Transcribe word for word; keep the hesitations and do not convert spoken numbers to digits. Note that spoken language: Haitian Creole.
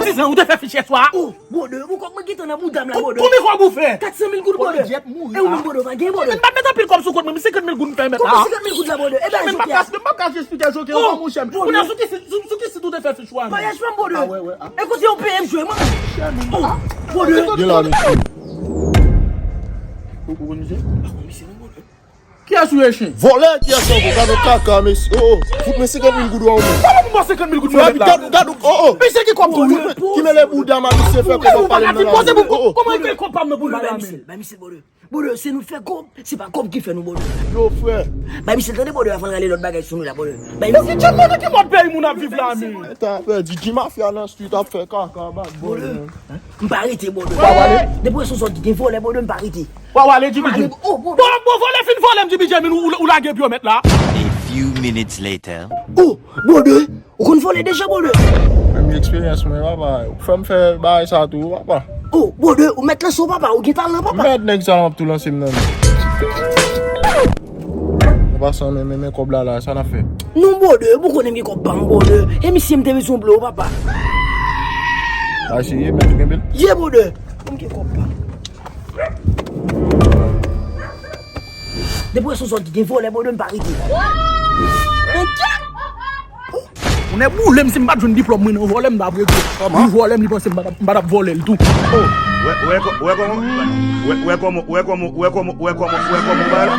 Tizan, ou te fè fich yè swa? Oh, bwòdè, ou konn mwen gentan nan bouda m la, bwòdè. Pou mikwo boufe. Kat san mil goud, bwòdè. Jet mouri. E ou menm, bwòdè, ou pa gen, bwòdè. Men m pa t met anpil kòb sou kont mwen, men senkant mil goud m fè met la. Senkant mil goud la, bwòdè. E ba Joker. Men m pa ka, men m pa ka jes fite Joker, non, monchè. Ou nan sou ki sit, sou, sou ki sit ou te fè fich ou a, non? Vwayaj pa m, bwòdè. Ah, wè, wè, ah. E kote yo peye m jwe, mwen? Oh, bwòdè. Gen la, mesye. Ou, ou konn misye? Kiyès ou ye, chen? Vòlè, kiyès ankò? Gade yon kaka, mesye. Oh, oh. Fout mwen senkant mil goud ou a ou menm. Kòman pou mwen senkant mil goud mwen met la? Gade, gade, oh, oh. Misye ki kòb tou? Ki mele bouda m a misye fè kòb ap pale m nan la. Poze pou, oh, oh. Kòman li fè kòb pa m nan pou l bay la, men? Bay misye, bwòdè. Bwòdè, se nou fè kòb, se pa kòb ki fè nou, bwòdè. Yo, frè. Bay misye tande, bwòdè, avan l rale lòt bagay sou nou la, bwòdè. Bay misye. Bon, ki jan de ki mòd peyi moun ap viv la, men? Eta, frè, di, di mafya nan street ap fè kaka, bad boy, man. M pa rete, bwòdè. Wa wale? Depi w sou zòt ki gen vòlè, bwòdè, m pa rete. Wa wale, G B J. Oh, bwòdè. Bon, bon, vòlè fin vòlè m, G B J, men ou, ou, ou lage pyomèt la. A few minutes later. Oh, bwòdè. Ou konn vòlè deja, bwòdè? Premye eksperyans mwen, papa. Ou fè m fè bagay sa tou, papa. Oh, bwòdè, ou mèt lanse w, papa. Ou gen talan, papa. Mèt nèg sa, m ap tou lanse m nan men. An pasan, men, men, men kòb la, la, sa n ap fè? Non, bwòdè, ou konnen m gen kòb pa m, bwòdè. E misye m te bezwen blo, papa. Ba serye, mèt ou kenbe l? Ye, bwòdè. Ou m gen kòb pa m. Depi w sou zòt gen vòlè, bwòdè, m pa rete. Ou nèk boule m, si m pa t jwenn diplòm mwen nan vòlè, m t ap rete. Kòman? Li vòlè m, li panse m pa t ap, m pa t ap vòlè l tou. Oh. Wè, wè kò-, wè kòman, wè, wè kòman, wè kòman, wè kòman, wè kòman, wè kòman bagay la?